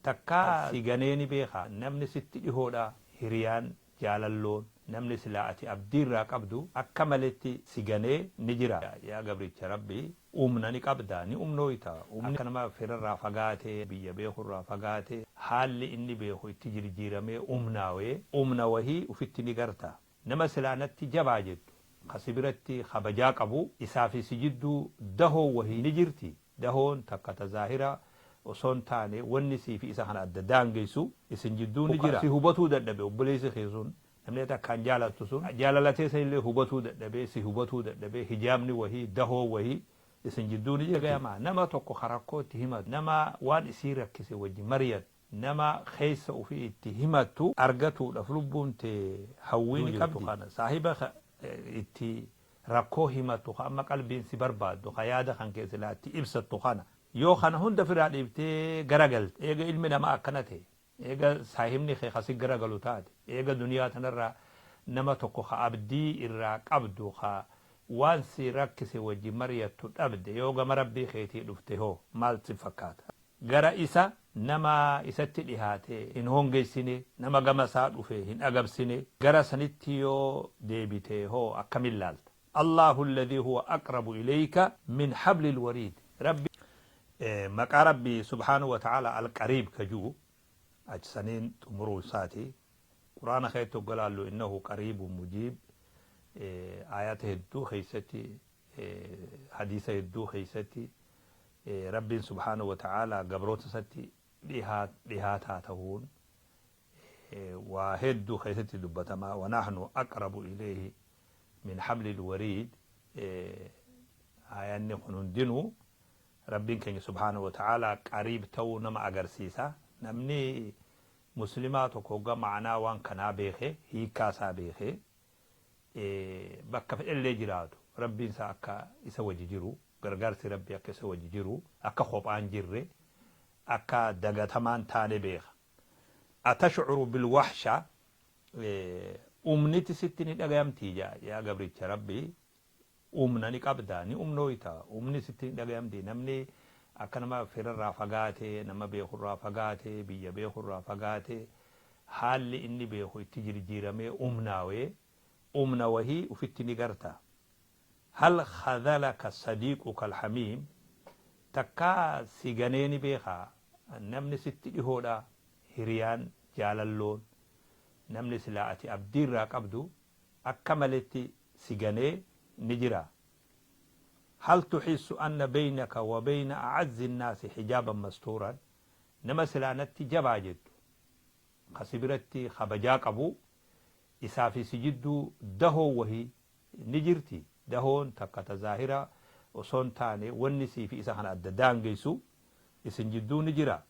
Takkaa si ganee ni beekaa? Namni sitti dhihoodha, hiriyaan, jaalalloon, namni silaa ati abdii irraa qabdu akka maletti si ganee ni jira. Yaa gabricha Rabbii, umna ni qabda, ni umnooyta. Umni akka nama firarraa fagaatee, biyya beekurraa fagaatee, haalli inni beeku itti jirjiiramee umnaawee, umna wahii ufitti ni garta. Nama silaa natti jabaa jettu, ka si biratti kabajaa qabu, isaa fi si jidduu dahoon wahii ni jirti. Dahoon takka ta zaahira osoo hin taane wanni sii fi isa kana adda daangeysu isin jidduu ni jira. Si hubatuu dadhabe obboleessi kee sun, namni ati akkaan jaalattu sun, jaalala tee sanillee hubatuu dadhabee, si hubatuu dadhabee, hijaabni wahii, dahoon wahii isin jidduu ni jirti. Nama tokko ka rakkoo itti himatu, nama waan isii rakkise wajji mariyattu, nama keessa ufii itti himattu argatuudhaf lubbuun tee hawwii ni qabdi. Kana saahiba ka itti rakkoo himattu ka amma qalbiin si barbaaddu ka yaada kan kee silaa itti ibsattu kana yoo kana hunda firaa dhiiftee gara galte, eega ilmi namaa akkana ta'e, eega saahibni kee ka si gara galu taate, eega duniyaa tanarraa nama tokko ka abdii irraa qabdu ka waan si rakkise wajji mariyattu dhabde, yoo gama Rabbii keetii dhufte hoo maal si fakkaata? Gara isa nama isatti dhihaate hin hoongessine, nama gama isaa dhufe hin agabsine, gara sanitti yoo deebite hoo akkamin laalta? Allaahu alladhii huwa aqrabu ilayka min hablil wariid. Rabbi. Maqaa Rabbii subhaanahu wa ta'aalaa Al-Qariib ka ju'u achi saniin xumuruu isaati. Qur'aana keessatti hogga laallu innahu qariibun mujiib aayata hedduu keessatti, hadiisa hedduu keessatti Rabbiin subhaanahu wa ta'aalaa gabroota isatti dhihaataa tahuun waa hedduu keessatti dubbatama. Wa nahnu aqrabu ilayhi min hablil wariid. Aayanni kun hundinuu Rabbiin keenya subhaanahu wa ta'aalaa qariib ta'uu nama agarsiisa. Namni muslimaa tokko hogga ma'anaa waan kanaa beeke, hiikkaa isaa beeke, bakka fedhellee jiraatu Rabbiin isaa akka isa wajji jiru, gargaarsi Rabbii akka isa wajji jiru, akka kophaa hin jirre, akka dagatamaa hin taane beeka. Atashcuru bilwahsha, umniti sitti ni dhagayamtii ja'a, yaa gabricha Rabbii, umna ni qabda, ni umnooyta, umni sitti ni dhagayamtii? Namni akka nama firarraa fagaatee, nama beekurraa fagaatee, biyya beekurraa fagaatee, haalli inni beeku itti jirjiiramee umnaawee, umna wahii ufitti ni garta. Hal khadhalaka sadiiquka alhamiim, takkaa si ganee ni beekaa? Namni sitti dhihoodha, hiriyaan, jaalalloon, namni silaa ati abdii irraa qabdu akka maletti si ganee ni jira. Hal tuhissu anna beynaka wa beyna a'azzi nnaasi hijaaban mastuuran, nama silaa natti jabaa jettu ka si biratti kabajaa qabu, isaa fi si jidduu dahoon wahii ni jirti. Dahoon takka ta zaahira osoo hin taane wanni sii fi isa kana adda daangeysu isin jidduu ni jira.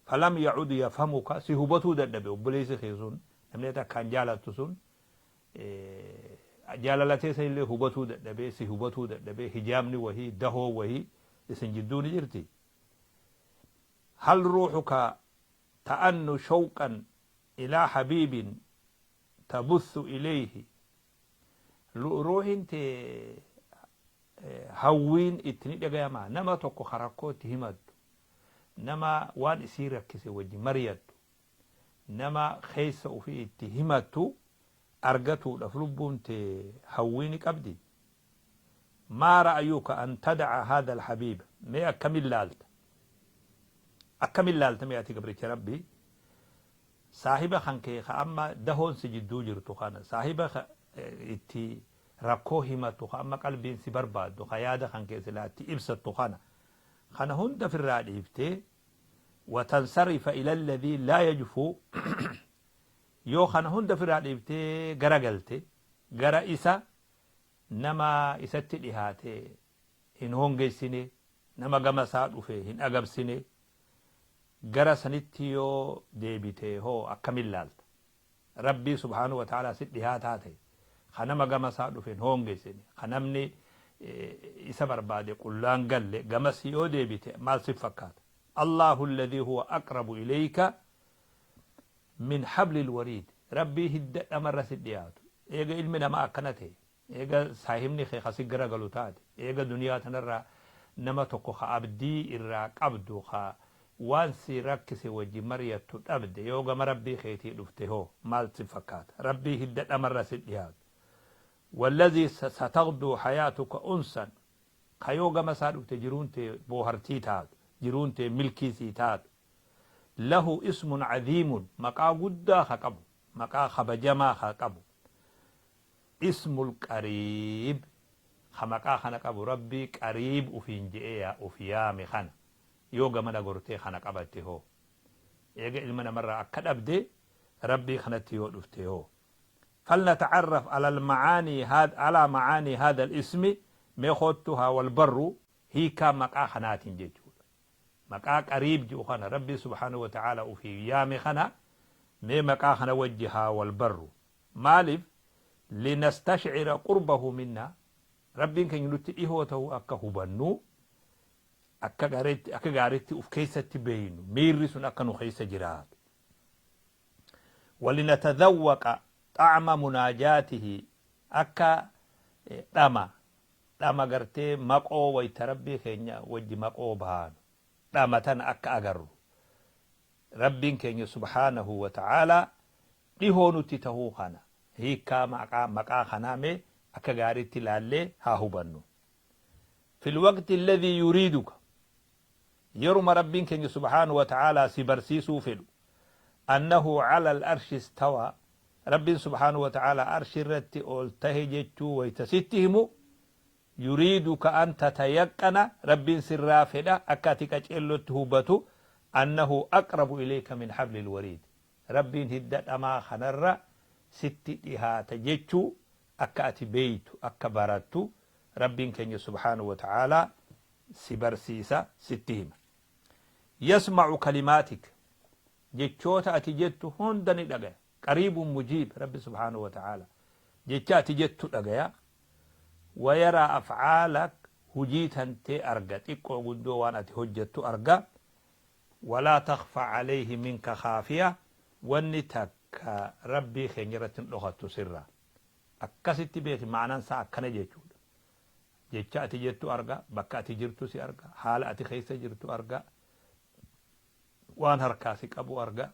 Falam ya'ud yafhamuka, si hubatuu dadhabe obboleessi kee sun, namni ati akkaan jaalattu sun, jaalala tee sanillee hubatuu dadhabee, si hubatuu dadhabee, hijaabni wahii, dahoon wahii isin jidduu ni jirti. Hal ruuhuka ta'annu shawqan ilaa habiibin tabuthu ilayhi, ruuhin tee hawwiin itti ni dhagayamaa? Nama tokko ka rakkoo itti himattu, nama waan isii rakkise wajji mariyattu, nama keessa ufii itti himattu argatuudhaf lubbuun tee hawwii ni qabdi. Maa ra'ayuka an tada'a haadha alhabiiba, mee akkamin laalta, akkamin laalta mee ati gabricha Rabbii, saahiba kan kee ka amma dahoon si jidduu jirtu kana, saahiba ka itti rakkoo himattu, ka amma qalbiin si barbaaddu, ka yaada kan kee silaa itti ibsattu kana, kana hunda firraa dhiiftee, wa tansarifa ila alladhii laa yajfuu, yoo kana hunda firraa dhiiftee gara galte gara isa nama isatti dhihaate hin hoongessine, nama gama isaa dhufe hin agabsine, gara sanitti yoo deebite hoo akkamin laalta? Rabbii subhaanahu wa ta'aalaa si dhihaataa ta'e, ka nama gama isaa dhufe hin hoongessine, ka namni isa barbaade qullaan galle, gamasii yoo deebite maal si fakkaata? Allaahu alladhii huwa aqrabu ilayka min hablil wariid. Rabbii hidda dhamarra si dhiyaatu. Eega ilmi namaa akkana ta'e, eega saahibni kee ka si garagalu taate, eega duniyaa tanarraa nama tokko ka abdii irraa qabdu ka Waan si rakkise wajji maryattu dhabde yoo gama Rabbii keetii dhufte hoo maal si fakkaata? Rabbii hidda dhamarra si dhihaatu. Wallazii sataghduu hayaatuka unsan ka yoo gama isaa dhufte jiruun tee boohartii taatu, jiruun tee milkii sii taatu. Lahu ismun aziimun maqaa guddaa ka qabu, maqaa kabajamaa ka qabu. Ismul qariib ka maqaa kana qabu Rabbii qariib ufiin je'ee uf yaame kana. Yoo gamana gortee kana qabatte hoo? Eega ilma namarraa akka dhabde Rabbii kanatti yoo dhufte hoo? Falnata'arraf alal ma'aanii alaa ma'aanii haadhal ismi mee koottu haa wal barru hiikaa maqaa kanaatiin jechuudha. Maqaa qariib ji'u kana Rabbii subhaanahu wa ta'aala ufiif yaame kana mee maqaa kana wajji haa wal barru. Maaliif? Linastash'ira qurbahu minnaa Rabbiin keenya nutti dhihoo ta'uu akka hubannu akka gaariitti akka gaariitti uf keessatti beeynu miirri sun akka nu keessa jiraatu. Walinatadhawwaqa xa'ama munaajaatihi akka dhama dhama gartee maqoo wayta Rabbii keenya wajji maqoo baanu dhama tana akka agarru Rabbiin keenya subhaanahu wa ta'aalaa dhihoo nutti tahuu kana hiikkaa maqaa maqaa kanaa mee akka gaariitti laallee haa hubannu. Fil waqti alladhii yuriiduka yeruma Rabbiin keenya subhaanahu wa ta'aalaa si barsiisuu fedhu annahu ala al-arshi istawaa Rabbiin subhaanahu wa ta'aalaa arshi irratti ol tahe jechuu wayta sitti himu yuriiduka an tatayaqqana Rabbiin sirraa fedha akka ati qaceellotti hubatu annahu aqrabu ilayka min hablil wariid Rabbiin hidda dhamaa kanarra sitti dhihaata jechuu akka ati beeytu akka barattu Rabbiin keenya subhaanahu wa ta'aalaa si barsiisa, sitti hima. Yasma'u kalimaatik jechoota ati jettu hunda ni dhagaya. Qariibun mujiib Rabbi subhaanahu wa ta'aalaa jecha ati jettu dhagaya. Wa yaraa af'aalak hujii tantee arga xiqqoo guddoo waan ati hojjattu arga. Walaa takhfa alayhi minka khaafiya wanni takka Rabbii keenya irratti hin dhokattu sirraa. Akkasitti beeki ma'anaan isaa akkana jechuudha. Jecha ati jettu arga, bakka ati jirtu si arga, haala ati keessa jirtu arga, waan harkaa si qabu arga,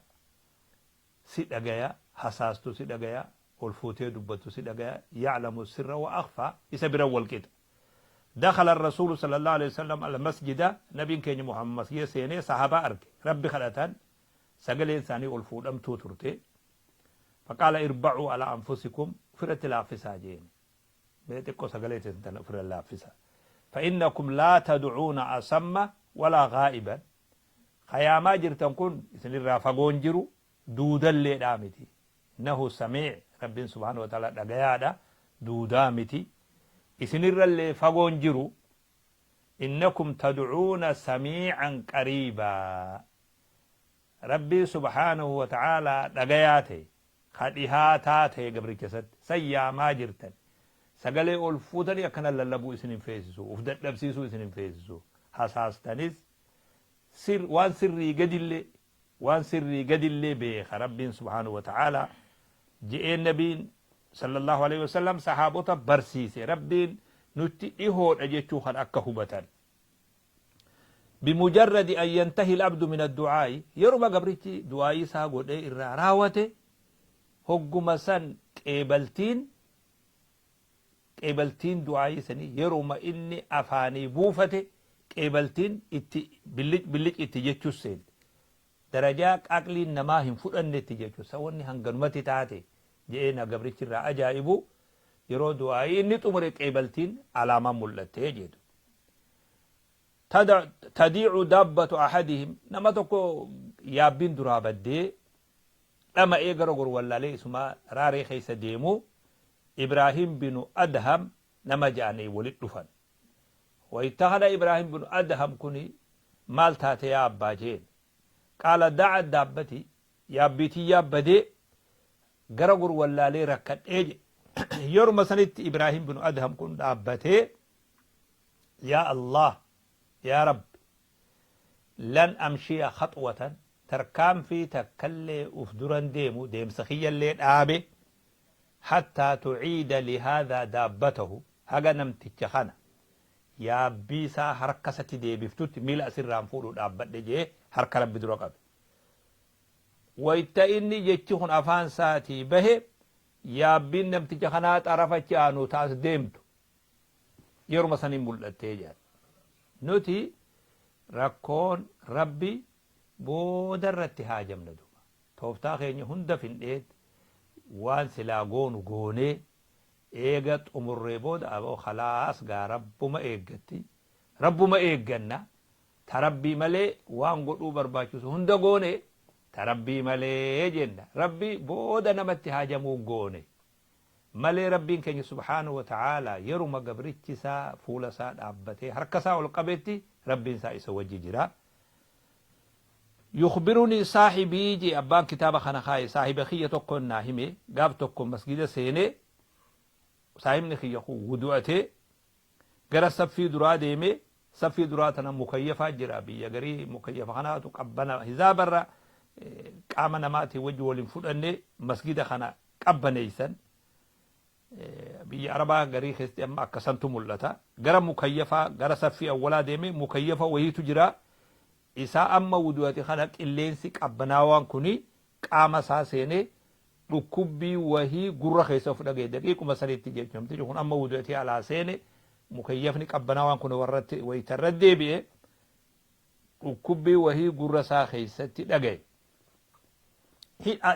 si dhagaya, hasaastu si dhagaya, ol fuutee dubbattu si dhagaya, ya'lamu sirra wa akhfaa, isa bira wal qixa. Dakhala ar-rasuulu sallallahu alaihi wasallam al-masjida, nabiin keenya Muhammad masjida seenee sahaabaa arge, Rabbi kadhatan, sagaleen isaanii ol fuudhamtuu turte. Faqaala irba'uu alaa anfusikum ufirratti laaffisaa jeen. Mee xiqqoo sagalee teessan tana ufirra laaffisaa. Fa'innakum laa tad'uuna asamma walaa ghaa'iban. Ka yaamaa jirtan kun isinirraa fagoon jiru duudalleedhaa miti. Innahu samii' Rabbiin subhaanahu wa ta'aalaa dhagayaadha duudaa miti. Isinirrallee fagoon jiru. Innakum tad'uuna samii'an qariibaa. Rabbiin subhaanahu wa ta'aalaa dhagayaa ta'e, ka dhihaataa ta'e gabricha isatti, san yaamaa jirtan. Sagalee ol fuutanii akkana lallabuu isin hin feesisu, uf dadhabsiisuu isin hin feesisu. Hasaastanis sir, waan sirrii gadillee, waan sirrii gadillee beeka Rabbiin subhaanahu wa ta'aalaa je'ee Nabiin sallallahu aleyhi wa sallam sahaabota barsiise. Rabbiin nutti dhihoodha jechuu kan akka hubatan. Bimujarradi an yantahi al-abdu min ad-du'aa'i, yeruma gabrichi du'aa'ii isaa godhee irraa raawate, hogguma san qeebaltiin qeebaltiin du'aa'ii sanii yeruma inni afaanii buufate qeebaltiin itti billic billic itti jechuu seente. Darajaa aqliin namaa hin fudhannetti jechuu sa wanni hanganumatti taate je'ee na gabrichi irraa ajaa'ibu yeroo du'aa'ii inni xumure qeebaltiin alaamaan mul'atte jedhu. Tadiicu daabbatu ahadihim nama tokko yaabbiin duraa baddee dhama'ee gara goru wallaalee isumaa raaree keessa deemu Ibraahim binu Adham nama ja'anii walit dhufan. Wayta kana Ibraahim binu Adham kuni maal taate yaa abbaa jeen. Qaala da'a daabbati yaabbii tiyyaa badee gara goru wallaalee rakkadhee jedhe. Yeruma sanitti Ibraahim binu Adham kun dhaabbatee Yaa Allaah, Yaa Rabbi, lan amshiya khaxwatan, tarkaanfii takkallee uf dura hin deemu, deemsa kiyyallee dhaabe, hattaa tuciida lihaadhaa daabbatahu, haga namticha kana yaabbii isaa harka isatti deebiftutti miila asirraa hin fuudhu dhaabbadhe je'ee harka Rabbi dura qabe. Wayta inni jechi kun afaan isaatii bahe yaabbiin namticha kanaa xarafa achi aanu ta as deemtu yeruma saniin mul'attee jedhan. Nuti rakkoon Rabbi booda irratti haajamna duuba. Tooftaa keenya hunda findheet waan silaa goonu goonee eega xumurree booda aboo khalaas gaa Rabbuma eeggatti Rabbuma eegganna ta Rabbii malee waan godhuu barbaachisu hunda goone ta Rabbii malee jenna Rabbi booda namatti haajamuu goone malee Rabbiin keenya subhaanahu wa ta'aalaa yeruma gabrichi isaa fuula isaa dhaabbatee harka isaa ol qabetti Rabbiin isaa isa wajji jira. Yukhbirunii saahibii jee abbaan kitaaba kana kaaye saahiba kiyya tokko naa hime gaaf tokko masgida seenee saahibni kiyya kun wudu'atee gara saffii duraa deemee saffii duraa tana mukayyafaa jira biyya garii mukayyafa kanaatu qabbana hizaabarra qaama namaatiin wajji wal hin fudhanne masgida kana qabbaneeysan Biyya Arabaa garii keessatti amma akka santu mul'ata. Gara mukayyafaa, gara saffii awwalaa deemee mukayyafa wahiitu jira. Isaa amma wudu'ate kana qilleensi qabbanaawaan kuni qaama isaa seenee dhukkubbii wahii gurra keessa of dhagaye daqiiquma sanitti jechuudha. Namtichi kun amma wudu'atee alaa seene mukayyafni qabbanaawaan kun warratti wayita irra deebi'e dhukkubbii wahii gurra isaa keessatti dhagaye.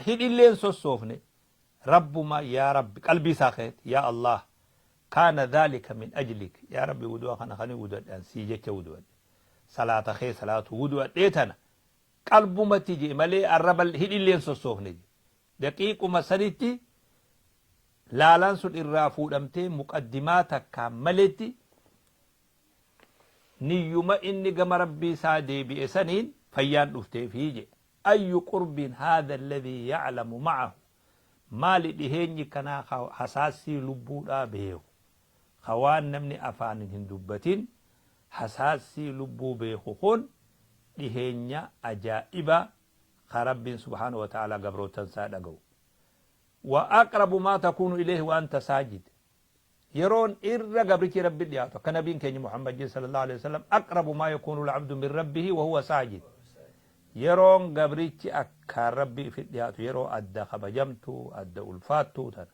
Hidhillee hin sossoofne Rabbuma yaa Rabbi qalbii isaa keessatti yaa Allaah kaana dhaalika min ajlik yaa Rabbi wudu'a kana kanin wudu'adhe an sii jecha wudu'adhe salaata kee salaatu wudu'adhee tana qalbumatti je'e malee arraba hidhillee hin sossoofne je'e daqiiquma sanitti laalaan sun irraa fuudhamtee muqaddimaa takkaan maletti niyyuma inni gama Rabbii isaa deebi'e saniin fayyaan dhufteefii je'e. Ayyu qurbin haadha alladhii ya'lamu ma'ahu Maali dhiheenyi kanaa ka hasaassii lubbuudhaa beeku, ka waan namni afaanin hin dubbatin hasaassii lubbuu beeku kun dhiheenya ajaa'ibaa ka Rabbiin subhaanahu wa ta'aalaa gabroottan isaa dhaga'u. Wa aqrabu maa takuunu ilayhi wa anta saajid Yeroon irra gabrichi Rabbi dhiyaatu akka nabiin keenya Muhammad jedhe sallallahu alaihi wasallam aqrabu maa yakuunu al-abdu min rabbihi wa huwa saajid. Yeroon gabrichi akkaan Rabbi ifi dhiyaatu yeroo adda kabajamtuu adda ulfaattuu tana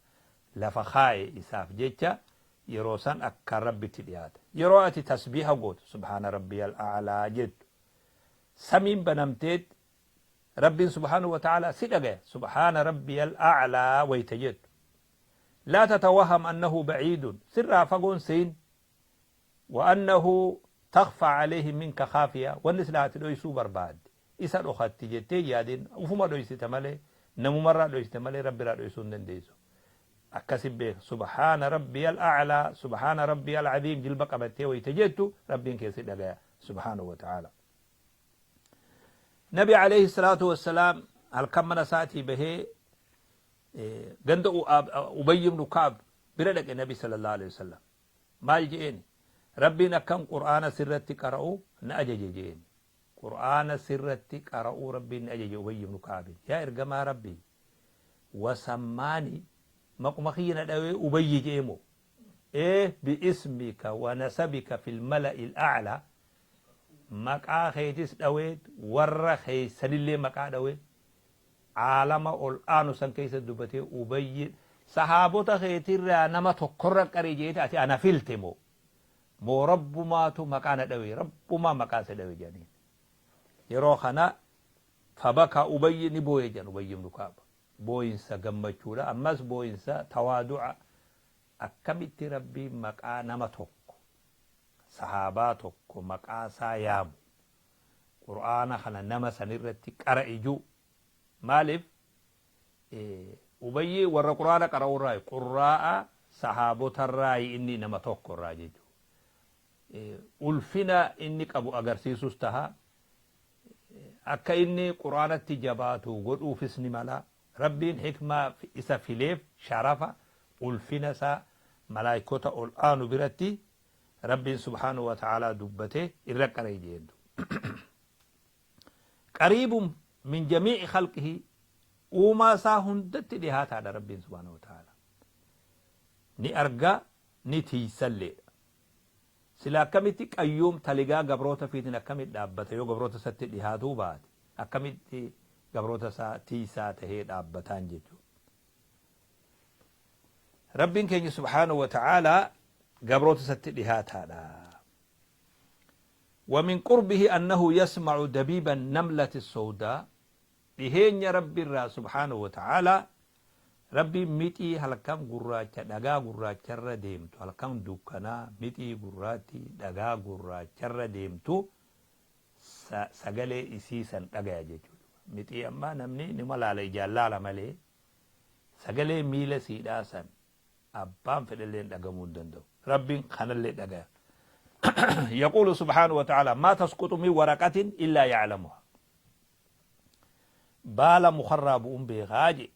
lafa kaaye isaaf jecha yeroo san akkaan Rabbitti dhiyaata. Yeroo ati tasbiiha gootu subhaana rabbiyal a'laa jettu samiin banamteet Rabbiin subhaanahu wa ta'aalaa si dhagaya subhaana rabbiyal a'laa wayta jettu. Laa tatawaham annahu ba'iidun, sirraa fagoo hin seyin, wa annahu takhfaa alayhi minka khaafiya, wanni silaa ati dhoysuu barbaadde isa dhokatti jettee hin yaadin, ufuma dhoysita malee, namumarraa dhoysita malee Rabbirraa dhoysuu hin dandeessu. Akkasi beeki, subhaana rabbiyal a'laa, subhaana rabbiyal aziim jilba qabattee wayta jettu Rabbiin kee si dhagaya subhaanahu wa ta'aalaa. Nabi alayhi salaatu wassalaam halkan mana isaatii bahee ganda Ubayy ibn Ka'ab bira dhaqe Nabi sallallahu alaihi wasallam. Maal je'een? Rabbiin akkan Qur'aana sirratti qara'u na ajaje je'een. Qur'aana sirratti qara'uu Rabbiin na ajaje Ubayy ibn Ka'abin. Yaa ergamaa Rabbii wasammaani maquma kiyya na dhawee Ubayyi je'ee moo? Ee bi'ismika wa nasabika fil mala'il a'laa maqaa keetis dhawee warra keessanillee maqaa dhawee aalama ol aanu san keessa dubbatee Ubayyi sahaabota keetirraa nama tokkorra qari jeete ati ana filte moo moo Rabbumaatu maqaa na dhawe Rabbumaa maqaa si dhawe jedhaniin yeroo kana fabaka Ubayyi ni booye jedhan Ubayyi ibnu Ka'ab booyinsa gammachuudha ammas booyinsa tawaadu'a akkamitti Rabbiin maqaa nama tokko sahaabaa tokko maqaa isaa yaamu Qur'aana kana nama sanirratti qara'i ju'u. Maalif? Ubayyi warra Qur'aana qara'urraayi. Qurraa'a sahaabotarraayi inni nama tokko irraa jechu. Ulfina inni qabu agarsiisus taha. Akka inni Qur'aanatti jabaatu godhuufis ni mala. Rabbiin hikmaa isa fileef sharafa, ulfina isaa malaaykota ol aanu biratti Rabbiin subhaanahu wa ta'aalaa dubbate irra qara'i jeen Qariibun min jamii'i khalqihi uumaa isaa hundatti dhihaataadha Rabbiin subhaanahu wa ta'aalaa. Ni arga ni tiiysalleedha. Sila akkamitti qayyuum taligaa gabroota fiitin akkamitti dhaabbata yoo gabroota isatti dhihaatuu baate akkamitti gabroota isaa tiiysaa tahee dhaabbataan jechuudha. Rabbiin keenya subhaanahu wa ta'aalaa gabroota isatti dhihaataadha. Wa min qurbihi annahu yasma'u dabiiba namlati sawdaa Dhiheenya Rabbi irraa subhaanahu wa ta'aalaa Rabbiin mixii halkan gurraacha dhagaa gurraacharra deemtu halkan dukkanaa mixii gurraattii dhagaa gurraacharra deemtu sagalee isii san dhagaya jechuudha. Mixii amma namni nima laala ijaan laala malee sagalee miila siidhaa san abbaan fedhelleen dhagamuu hin danda'u. Rabbiin kanallee dhagaya. Yaquulu subhaanahu wa ta'aalaa maa tasquxu min waraqatin illaa ya'lamuha. Baala mukarraa bu'uun beekaa je.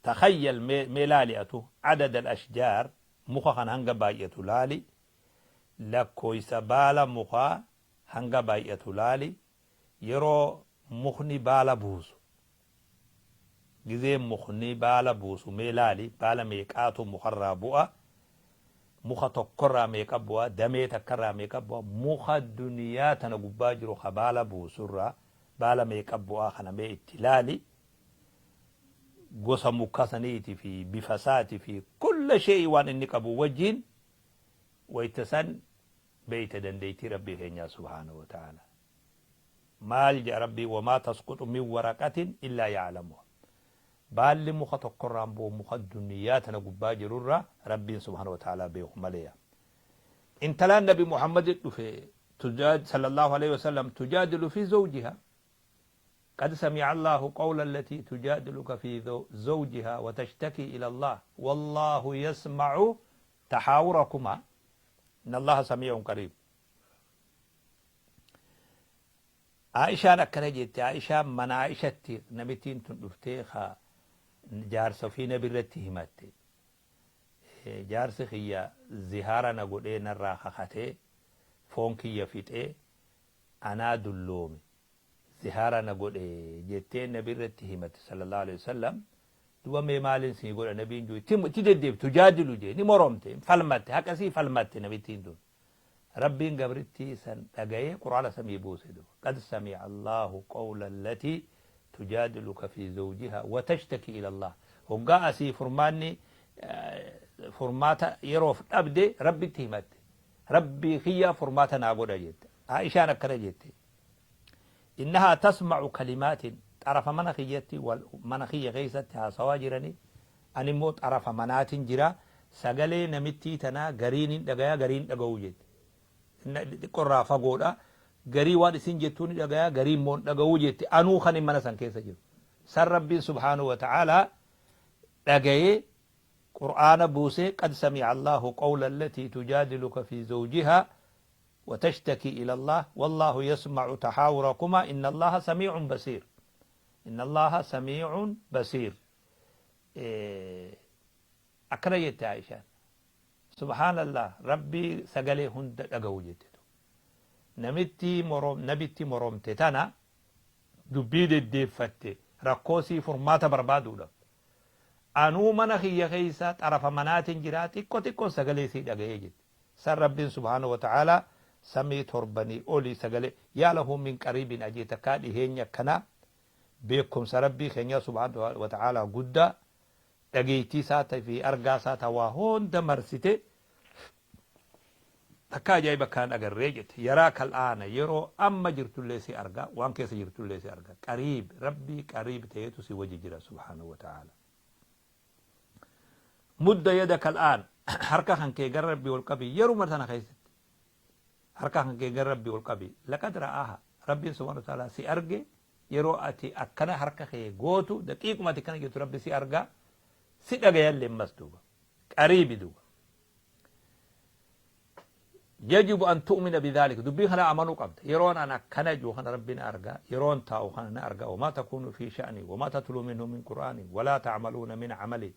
Takhayyal mee mee laali atu adada al-ashjaar muka kana hanga baay'atu laali lakkooysa baala mukaa hanga baay'atu laali yeroo mukni baala buusu gizee mukni baala buusu mee laali baala meeqaatu mukarraa bu'a muka tokkorraa meeqa bu'a damee takkarraa meeqa bu'a muka duniyaa tana gubbaa jiru ka baala buusurraa baala meeqa bu'aa kana mee itti laali gosa muka saniiti fi bifa isaati fi kulla shee'i waan inni qabu wajjiin wayta san beeyta dandeeytii Rabbii keenyaa subhaanahu wa ta'aala. Maal jedha Rabbiin wamaa tasquxu min waraqatin illaa ya'lamuha. Baalli muka tokkorraan bu'u muka duniyaa tana gubbaa jirurraa Rabbiin subhaanahu wa ta'aala beeku maleeya. Intalaan Nabi Muhammad dhufe sallallahu alayhi wasallam tujaadilu fi zawjiha قد سمع الله قول التي تجادلك في زوجها وتشتكي إلى الله والله يسمع تحاوركما إن الله سميع قريب Aa'ishaan akkana jette Aa'ishaan mana Aa'ishatti namittiin tun dhuftee ka jaarsa ofii nabi irratti himatte. Jaarsi kiyya zihaara na godhee narraa kakatee foon kiyya fixee anaa dulloome zihaara na godhe jettee nabi irratti himatte sallallahu alaihi wasallam. Duba mee maalin sii godha nabiin jiru itti deddeebi tujaadilu jee ni moromte falmatte haqa sii falmatte namittiin tun. Rabbiin gabrittii san dhagayee Qur'aana samii buuse duba. Qad sami'a Allaahu qawla allatii tujaadiluka fii zawjihaa wa tashtaki ila Allaah. Hoggaa asii furmaanni furmaata yeroof dhabde Rabbitti himatte. Rabbii kiyya furmaata naa godha jette. Aa'ishaan akkana jette. Innahaa tasma'u kalimaatin xarafa mana kiyyatti mana kiyya keessatti haasawaa jiranii Ani immoo xarafa manaatin jira, sagalee namittii tanaa garii nin dhagaya garii hin dhaga'u jette. Inna xiqqo irraa fagoodha, garii waan isin jettuu ni dhagaya garii immoo hin dhaga'u jette anuu kanin mana san keessa jiru. San Rabbiin subhaanahu wa ta'aalaa dhagayee Qur'aana buusee qad sami'a Allaahu qawla allatii tujaadiluka fi zawjihaa wa tashtaki ila Allaah wallaahu yasma'u tahaawurakumaa inna Allaaha samii'un basiir. Inna Allaaha samii'un basiir. Akkana jette Aishaan Subhaanallah Rabbii sagalee hunda dhagahu jette namittii morom nabitti moromte tana dubbii deddeeffatte rakkoo sii furmaata barbaaduudhaaf anuu mana kiyya keessa xarafa manaatin jiraa xiqqo xiqqoon sagalee sii dhagahee jette san Rabbiin subhaanahu wa ta'aalaa samii torbanii olii sagalee yaa lahu min qariibin ajii takkaa dhiheenya akkanaa Beekkomsa Rabbii keenyaa subhaanahu wa ta'aalaa guddaa, dhageettii isaa fi argaa isaa ta waa hunda marsite takka ajaa'iba akkanaa hin agarree jette. Yaraaka al'aana yeroo amma jirtullee si arga, waan keessa jirtullee si arga. Qariib, Rabbii qariib ta'etu si wajji jira subhaanahu wa ta'aalaa. Mudda yadaka al'aan harka kan kee gara Rabbii ol qabi yeruma tana keessatti. Harka kan kee gara Rabbii ol qabi. Laqad ra'aaha. Rabbiin subhaanahu wa ta'aalaa si arge yeroo ati akkana harka kee gootu daqiiquma ati akkana jettu Rabbi si arga si dhagayallee ammas duuba. Qariibi duuba. Yajibu an tu'mina bidhaalika. Dubbii kana amanuu qabda. Yeroon an akkana jiru kana Rabbi na arga. Yeroon taa'u kana na arga. Wamaa takuunu fi sha'ni wamaa tatluu minhu min qur'aanin walaa ta'maluuna min amalin.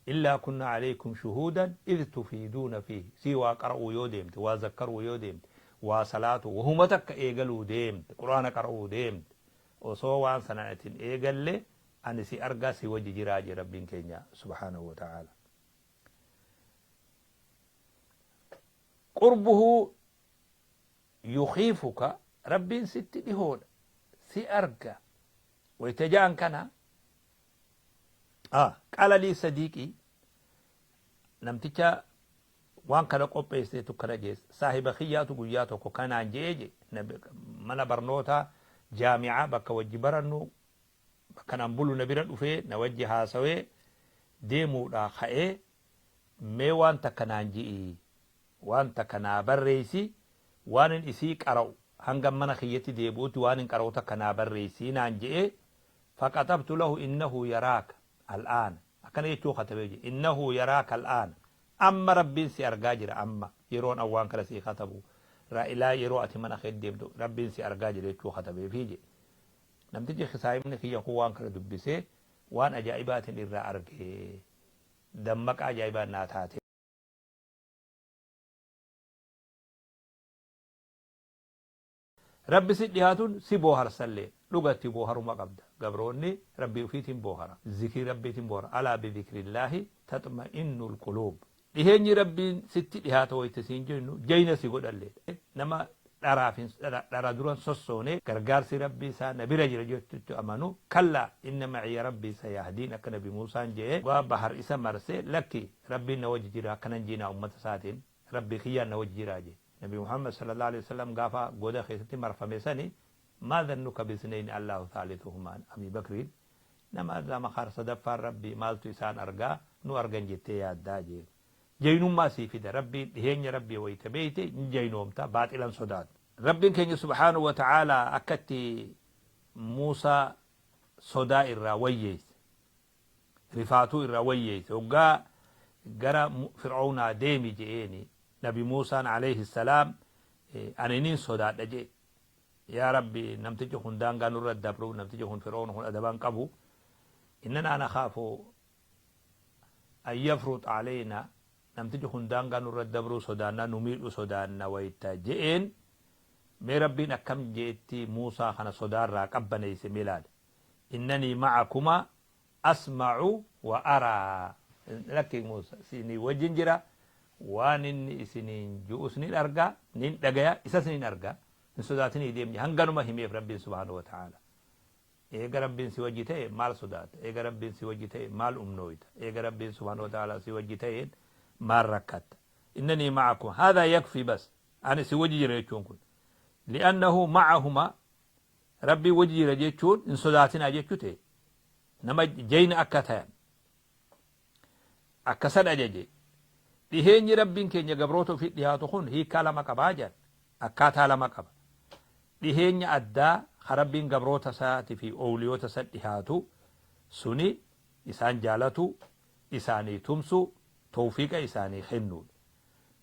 Illaa kunnaa aleykum shuhuudan idh tufiiduuna fiihi sii waa qara'uu yoo deemte, waa zakkaruu yoo deemte, waa salaatuu, wahuma takka eegaluu deemte, qur'aana qara'uu deemte, osoo waan sana ati hin eegalle ani si argaa si wajji jiraa jee Rabbiin keenya subhaanahu wa ta'aala. Qurbuhu Yukhiifuka, Rabbiin sitti dhihoodha, si arga wayta ja'an kana, Qaala lii sadiiqii, namticha waan kana qopheesseetu kana jee, saahiba kiyyaatu guyyaa tokko kanaan je'ee je, mana barnootaa jaami'aa bakka wajji barannu, bakka an bulu na bira dhufee na wajji haasawee deemuudhaa ka'ee, mee waan takka naan ji'i, waan takka naa barreeysi, waanin isii qara'u hangan mana kiyyatti deebi'utti waanin qara'u takka naa barreeysi naan je'ee, fakatabtu lahu innahu yaraaka al'aana, akkana jechuu katabee je'e, innahu yaraaka al'aana, amma Rabbiin si argaa jira, amma yeroon an waan kana sii katabu irraa ilaa yeroo ati mana keetti deemtu Rabbiin si argaa jira jechuu katabeefii je'e. Namtichi saahibni kiyya kun waan kana dubbisee waan ajaa'ibaatiin irraa arge, dammaqa ajaa'ibaa naa taate. Rabbi si dhihaatun si booharsallee, dhugatti booharuma qabda. Gabroonni Rabbii ufiitiin boohara, zikrii Rabbiitiin boohara, alaa bidhikrillaahi taxma'innul quluub. Dhiheenyi Rabbiin sitti dhihaata wayta siin jennu jayna si godhallee. Nama dharaaf hin dhara duran sossoone, gargaarsi Rabbii isaa na bira jira jettutti amanu, kallaa inna maciya Rabbii sayahdiin, akka Nabi Muusaan je'e hoggaa bahar isa marse, lakki Rabbiin na wajji jira akkanan jiinaa ummata isaatiin, Rabbii kiyyaan na wajji jiraa je'e. Nabi Muhammad sallallaahu aleyhi wasallam gaafa goda keessatti marfame sani, maa dhannuka bisneyni Allaahu thaalisuhumaan, Abii Bakriin nama lama kar sadaffaan Rabbii maaltu isaan argaa nu argan jettee yaaddaa jeen. Jaynummaa sii fida Rabbiin, dhiheenya Rabbii wayta beeyte ni jaynoomta, baaxilan sodaattu. Rabbiin keenya subhaanahu wa ta'aalaa akka itti Muusaa sodaa irraa wayyeeyse, rifaatuu irraa wayyeeyse, hoggaa gara Fir'oownaa deemi je'eeni, Nabi Muusaan aleyhi salaam ani nin sodaadha je'e. Yaa Rabbi, namtichi kun daangaa nurra dabru, namtichi kun Fir'oon kun adaba hin qabu. Innanaa nakhaafu an yafruxa aleynaa, namtichi kun daangaa nurra dabruu sodaanna, nu miidhuu sodaanna wayta je'een, mee Rabbiin akkam je'etti Muusaa kana sodaarraa qabbaneeyse mee laali. Innanii ma'akumaa asma'u wa araa. Lakki Muusa, isinii wajjin jira, waan inni isiniin ju'us nin arga, nin dhagaya, isas nin arga, hin sodaatinii deem jedhe. Hanganuma himeef Rabbiin subhaanahu wa ta'aala. Eega Rabbiin si wajji ta'e maal sodaata? Eega Rabbiin si wajji ta'e maal umnooyta? Eega Rabbiin subhaanahu wa ta'aala si wajji ta'een maal rakkatta? Innanii ma'akum haadhaa yakfi, bas ani si wajji jira jechuun kun. Li'annahu ma'ahuma, Rabbiin wajji jira jechuun hin sodaatinaa jechuu ta'e, nama jayna akka tayan akka san ajaje. Dhiheenyi Rabbiin keenya gabroota ofii dhihaatu kun hiikkaa lama qabaa jedhan, akkaataa lama qaba. Dhiheenya addaa ka Rabbiin gabroota isaati fi owliyoota isa dhihaatu suni isaan jaalatu, isaanii tumsu, tawfiiqa isaanii kennuudha,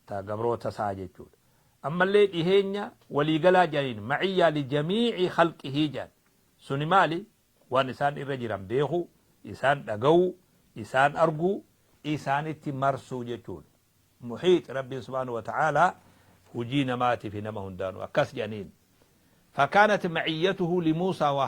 ta gabroota isaa jechuudha. Ammallee dhiheenya waliigalaa jedhaniin, ma'iyyaa li jamii'i khalqihii jedhan. Suni maali? Waan isaan irra jiran beekuu, isaan dhaga'uu, isaan arguu, isaanitti marsuu jechuudha. Muhiix Rabbiin subhaanahu wa ta'aalaa hujii namaatii fi nama hundaanuu akkas jedhaniin. Fakaanat ma'iyyatuhu li Muusaa wa.